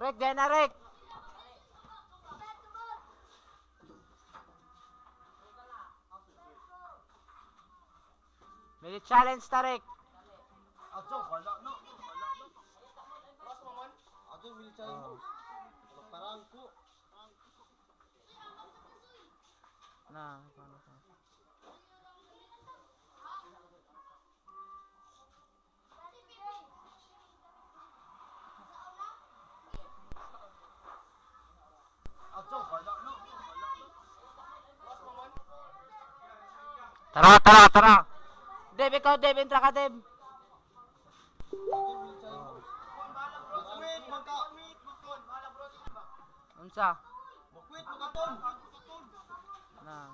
Rek, dyan na, Rek. May challenge ta, Rek. Adyo, wala no. Wala no. Adyo, military mo. Parang ko. Na, paano ka? Adyo, wala no. Wala no. Tara, tara, tara. Deb, ikaw, Deb, entra ka, Deb. Adyo, military mo. Makwit, magka. Unsa? Makwit, magkaton. Na.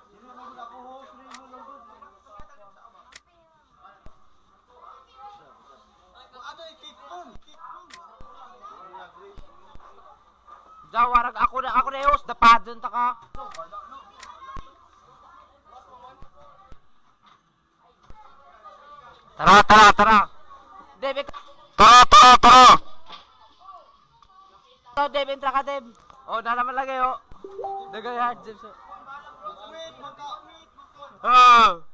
Sino naman ako host? Sino mo lang doon? Adyo, i-kick on. Kick on. Jawarag ako na host, dapadon ta ka. Adyo, wala no. Tara, tara, tara. Deb, ikaw. Tara, tara, tara. Ikaw, Deb, entra ka, Deb. Oh, na naman lagi, oh. Dagay hard, Deb. Makwit, magka. Oh.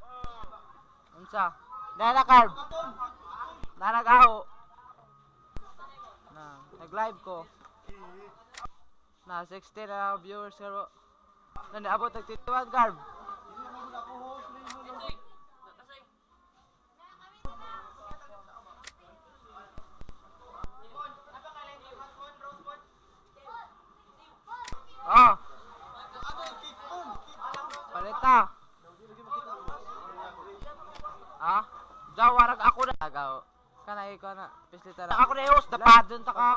Unsa? Nana card. Nanagaho. Na, nag-live ko. Na 60 na viewers pero na niabot nag 21 card. Sino naman ako host? Sino mo lang doon? Oh, Adyo, i-kick on. palita. Ha? Jawarag ako na. Agaw. Kana ikaw na. Pislita na. Ako na host, dapadon ta ka.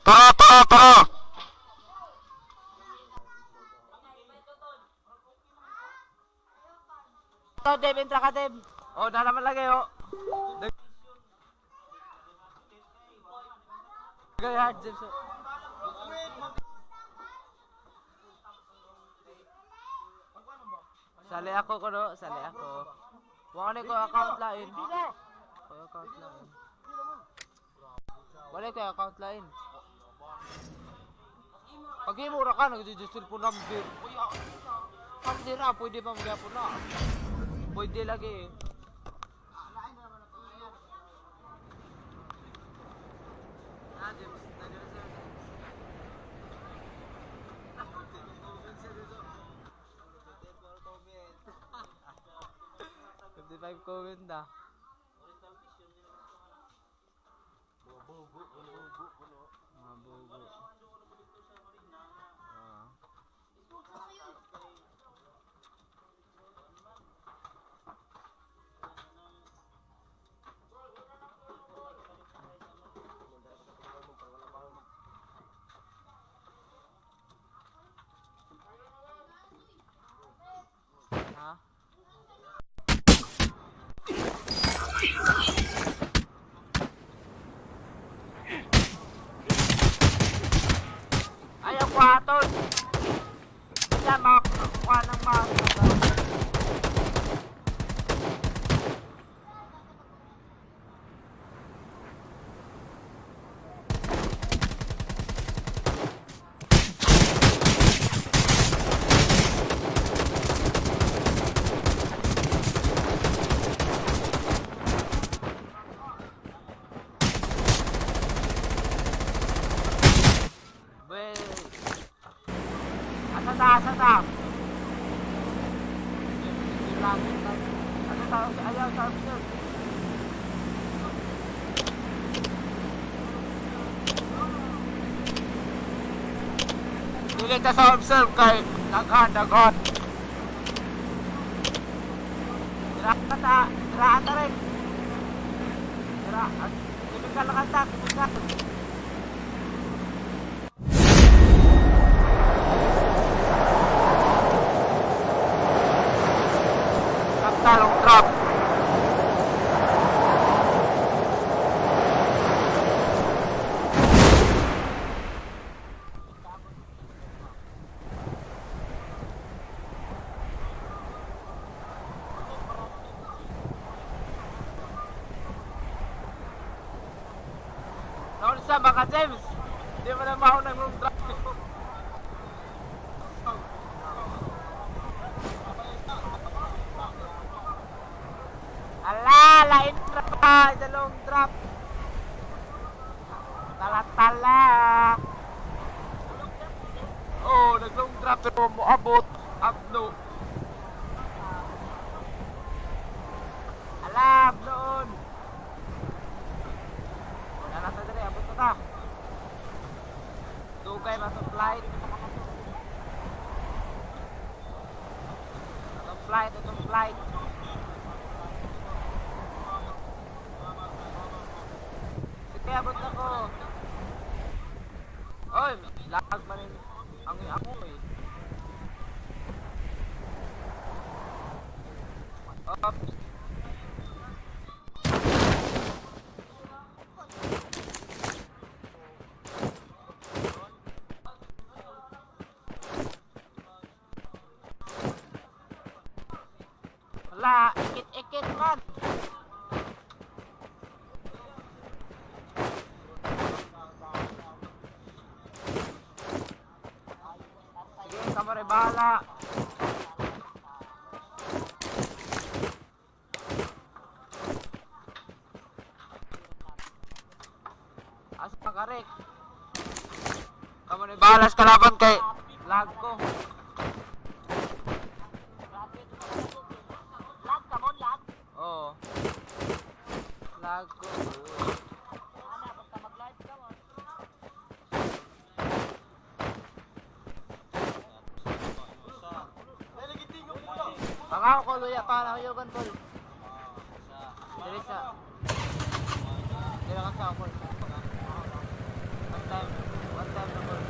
Tara, tara, tara. Ikaw, Deb, entra ka, Deb. Oh, na naman lagi, oh. Dagay hard, Deb. Makwit, magka. Sali ako ko, no? Sali ako. Wala ko account lain. Ko account lain. Wala ko account lain. Pag imura ka, nag-cellphone number. Uy, kasi ra, pwede pa magyapon na. Pwede lagi eh. Ah, James, na- 55 comment na. Mga bugo. Ah. Ha? Ayaw ko aton. Wala, makakuha ng mga. Well, asa ta, asa ta? Asa ta, ayaw sa observe. Dili ta sa observe kay daghan, daghan. Dira ta, dira ta rin. Dira, tipikal lang ta, tipikal. Kaptalong trap. Unsa ba ka, James? Di mo na maunang long drive. Ala, lain ra pa sa long drop. Tala-tala. Oh, nag-long drop pero moabot. Abno. Ala, abnoon. Wala na ta diri, abot na ta. Dugay man sa flight. Atong flight, atong flight. Sige, abot na ko. Oy, lag man yun. Ang ako eh. Oops. Wala, ikit-ikit man. Sige, kamo rin bahala. Asa ka, Rick? Kamo rin bahala sa kalaban kay lag ko. Lag ka mo, lag. Oo. Lag ko. Ana, basta mag-live ka mo. Pangaw ko luya para kayo gan tol. Dili sa. Dili ka sa ako. One time na ball.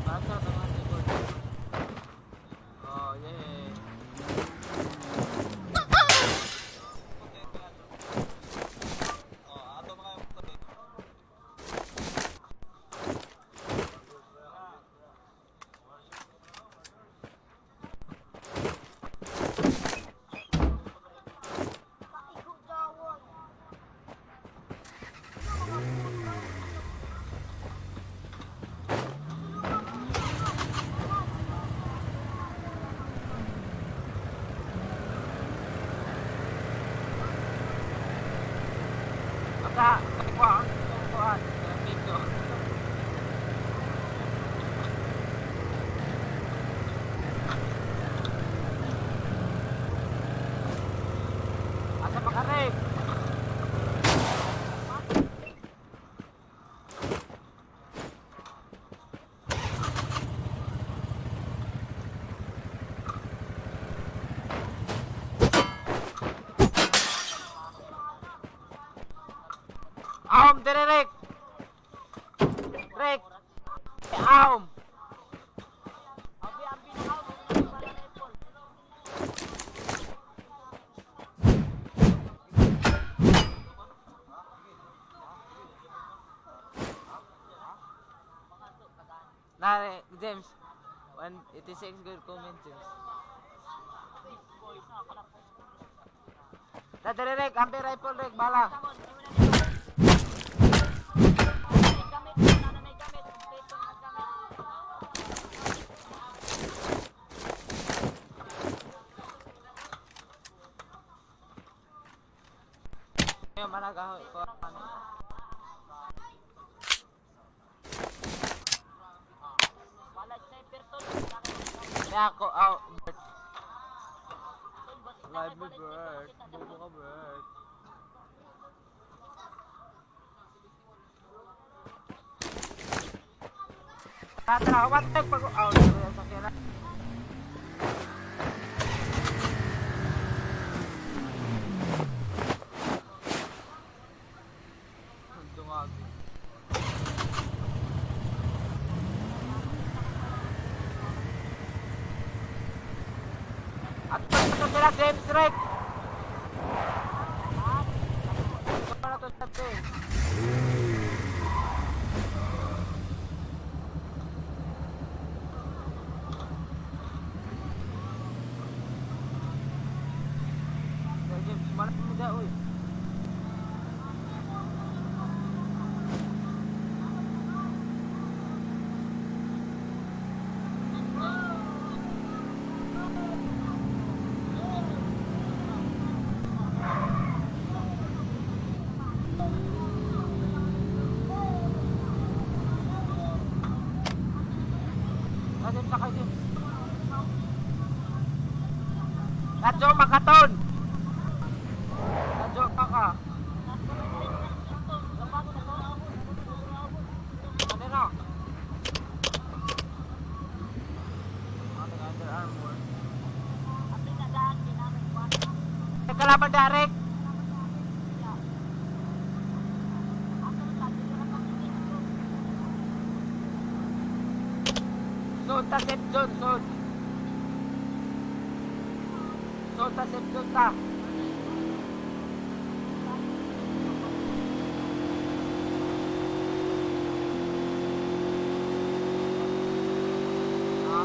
Para sa tama ni ball. Oh, yeah. Paigo dawon. Basta kuha ang kuha dito. Asa pa ka, Rick? Ahom dire Rick. Rick. Ahom. Abi, ang pinakaw, wala na yung ball. Nare, James. 186 good comment, James. Da dire Rick, ambi rifle Rick, bala. Come on, di mo na nito. May gamit, wala na may gamit. Kompleto na gamit. Ngayon, managahoy ko. Ano? Wala sniper tol. Wala ka ng Kaya ako, aw, Bert. tol. Basta Live mo, wala sniper, Bert. makita Bobo ka, Bert. Tara, tara, what the pag... Aw, sa kira. Dungag. At ito sila, James Rick! Ito na to sila, James. James, manap mo dyan, uy. Kadyo makaton. Kadyo pa ka. Ano na? Ano nga, Under Armour. Kalaban direct. Zone ta safe zone, zone. Zone ta safe zone ta. Ha?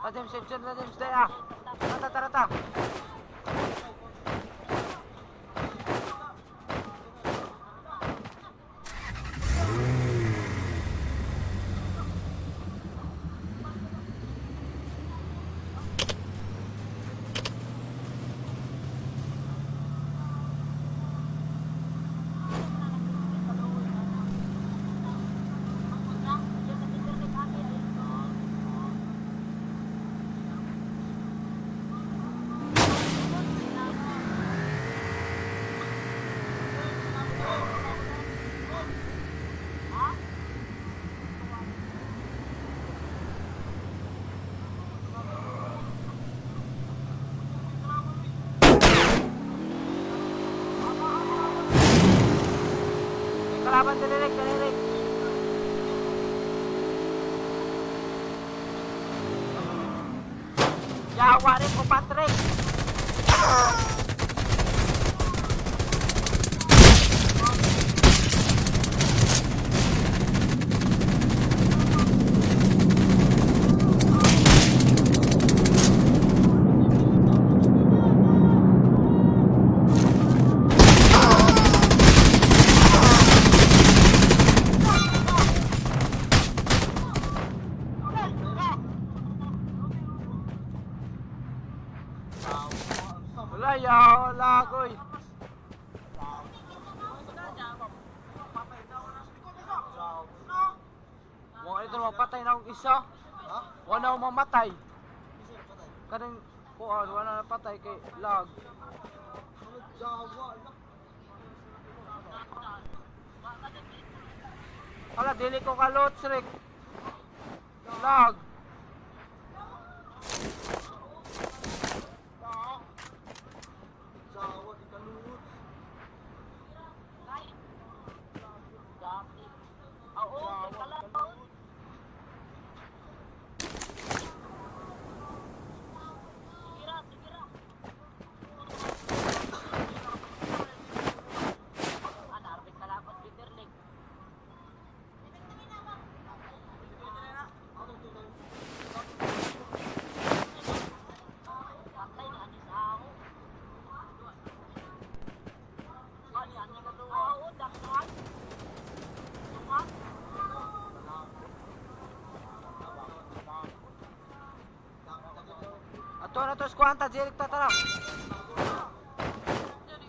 Tadim safe zone, tadim stay ah. Tara tara ta. Kalaban direct, direct. Yawa rin ko Patrick. Wala yaw, lagoy. Wala ito mapatay na akong isa. Wala na akong mamatay. Kaning kuan, wala na napatay kay lag. Hala, dili ko kalot, Rick. Lag. Jawa, di kalut. Oo, kalaban. Sige ra, sige ra. Ah, narbit kalaban, Peter Leg. Patay na ani sa ako. Ani ani ka to. Oo, dakwan. Tunga. Ato na to, squanta, Jeric, tatara.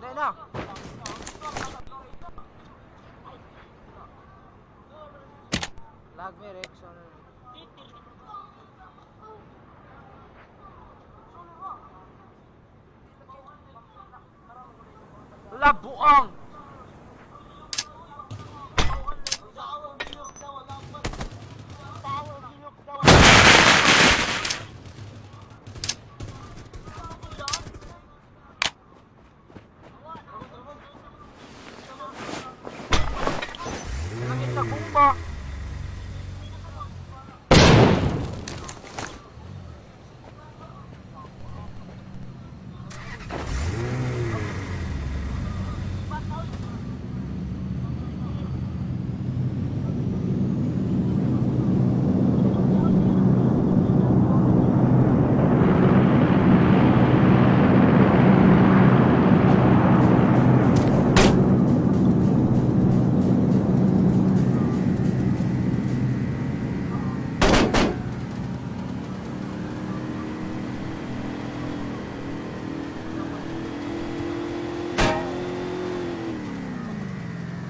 Dahil na. Lag me, Rex. Ano? Ala, buang! Langit na kumba!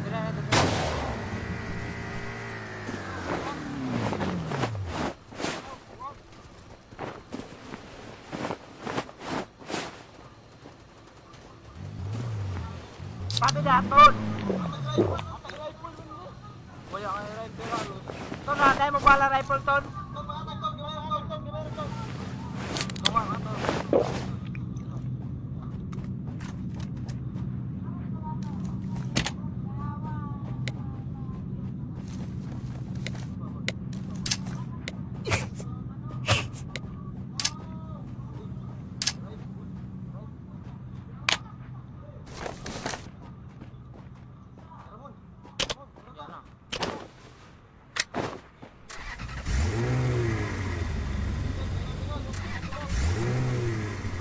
Tira na, tira. Papi daton. Wala kay rifle halos. Ton, na mo bala rifle ton. Gawa ka to. Yan na.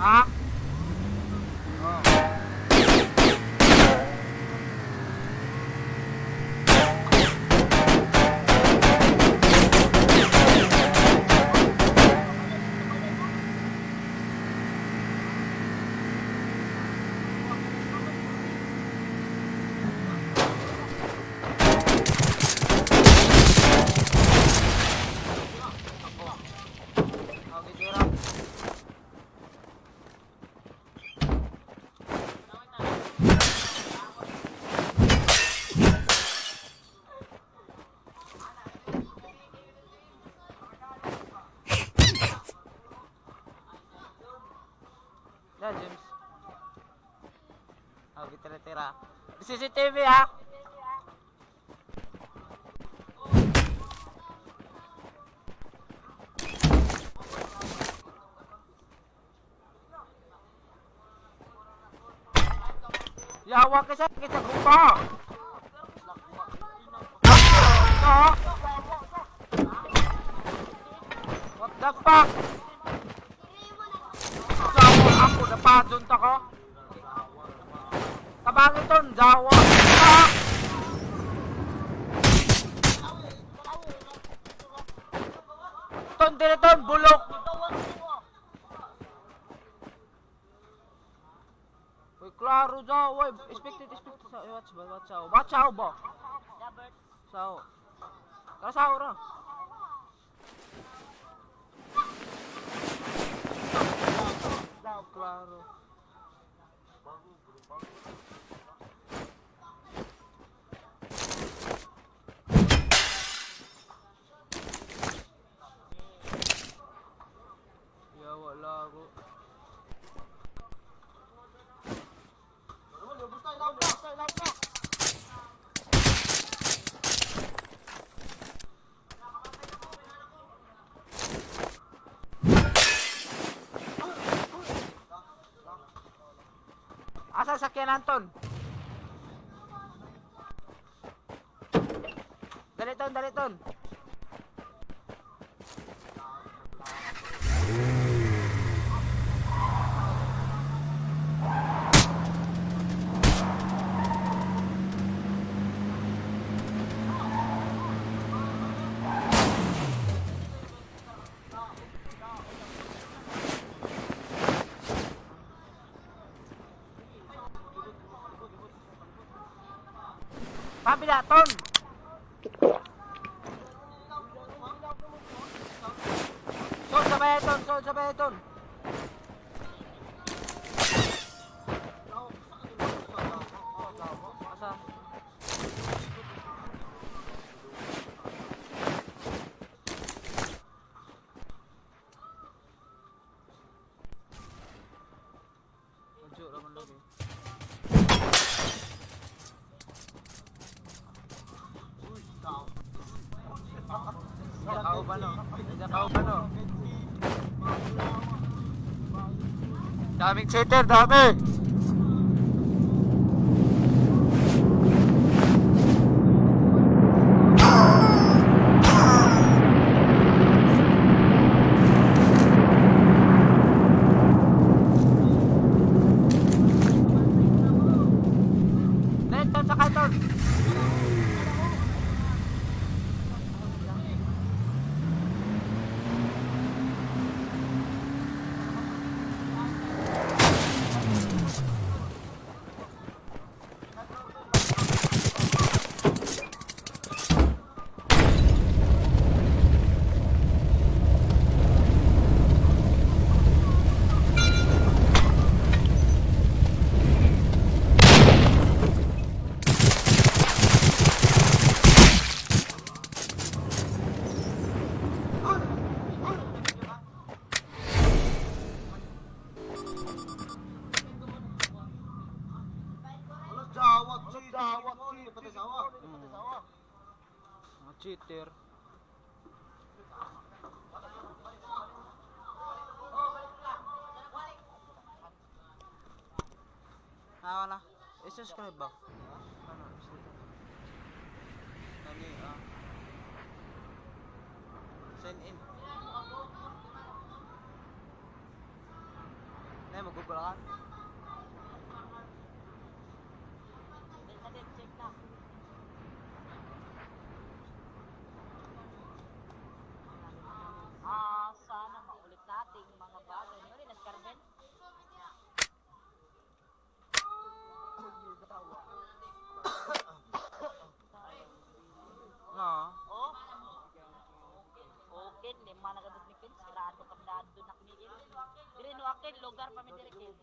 Ha? Oh. Okay, tira. Na, James. Okay, tira, tira. CCTV, ha? Yawa ka sa kita gumba. Ito. What the fuck? Jawa ako na pa dun ta ko. Tabangin ton, jawa. Ah! Ton, dire ton, bulok. Uy, klaro daw. Uy, expected, expected. Sa, watch ba? Watch out. Watch out ba? Sao. Tara sao ra. Klaro. Ya, wala ako. Asa sakyan Anton? Dali ton, dali ton. Pabila ton. Sol sa bahay ton, sol sa bahay ton. Daming cheater, dami! Net, sa kanton! Wala jawat, jawat, pati sawa. Mga cheater. Ah, wala. I-subscribe ba? Ano? Kani, ah. Sign in. Nay, mag-google ka? Check na. Ah, sana maulit natin yung mga bagay. Ano rin, Carmen? No. Oh. Okay, lima na kadot ni Ken. Sirado kami na doon na kami. Diri no akin, lugar pa mi diri Ken.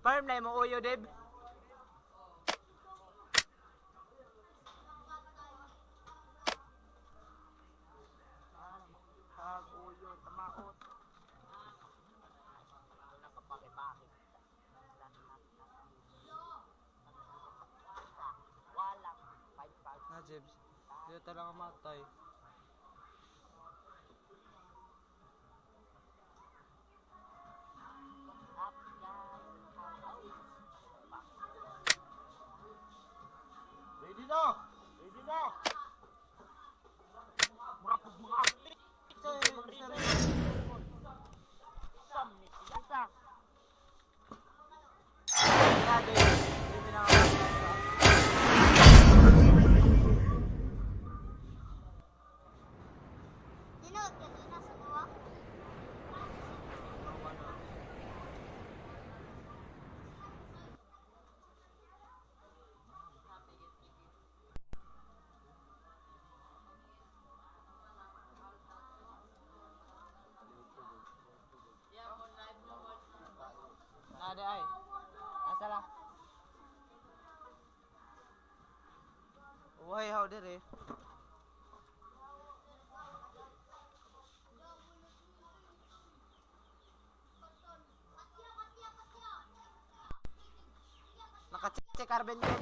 Farm na mo uyo, Deb. Pag uyo, tamaot. Nakapake-pake. Walang 5-5. Na, Jebs. Dito talaga matay. Up, guys. Ready na! Ready na! Mura pug mga atlet. Sam ni siya sa. Na, Deb. Deb, pinakamatay. Tinuod ka doon nasa duwa. Nada ay. Asa la? Uhay how dire. Naka-check carbon yun.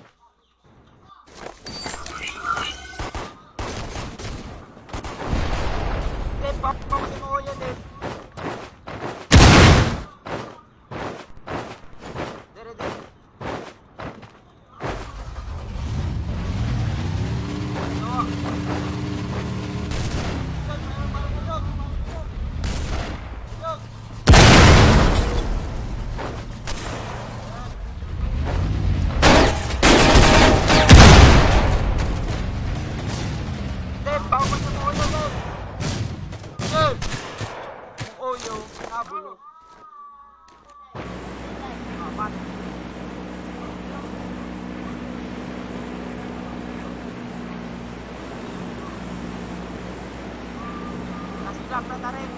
Deb, pop pop si mo yun, Deb. Dire, dire. No. Deb, baka pa sa ulo, Deb. Deb! Ang ulo, nabulo. Apat. Nasilang na tarin.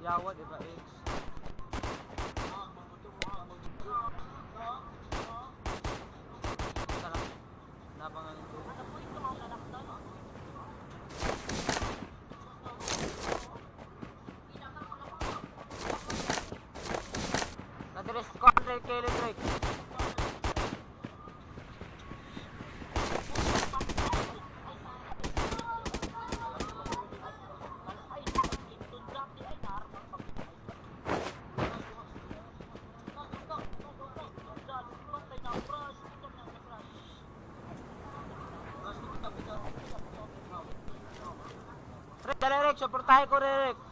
Yawa, di ba, ex? Sarap. Napangalan ko. Ano po ito mga lalak doon? Nadres ko, Andre Kelly Drake. Ay, itundrak di ay naarap ang Rick, dali Rick, supportahin ko Rick.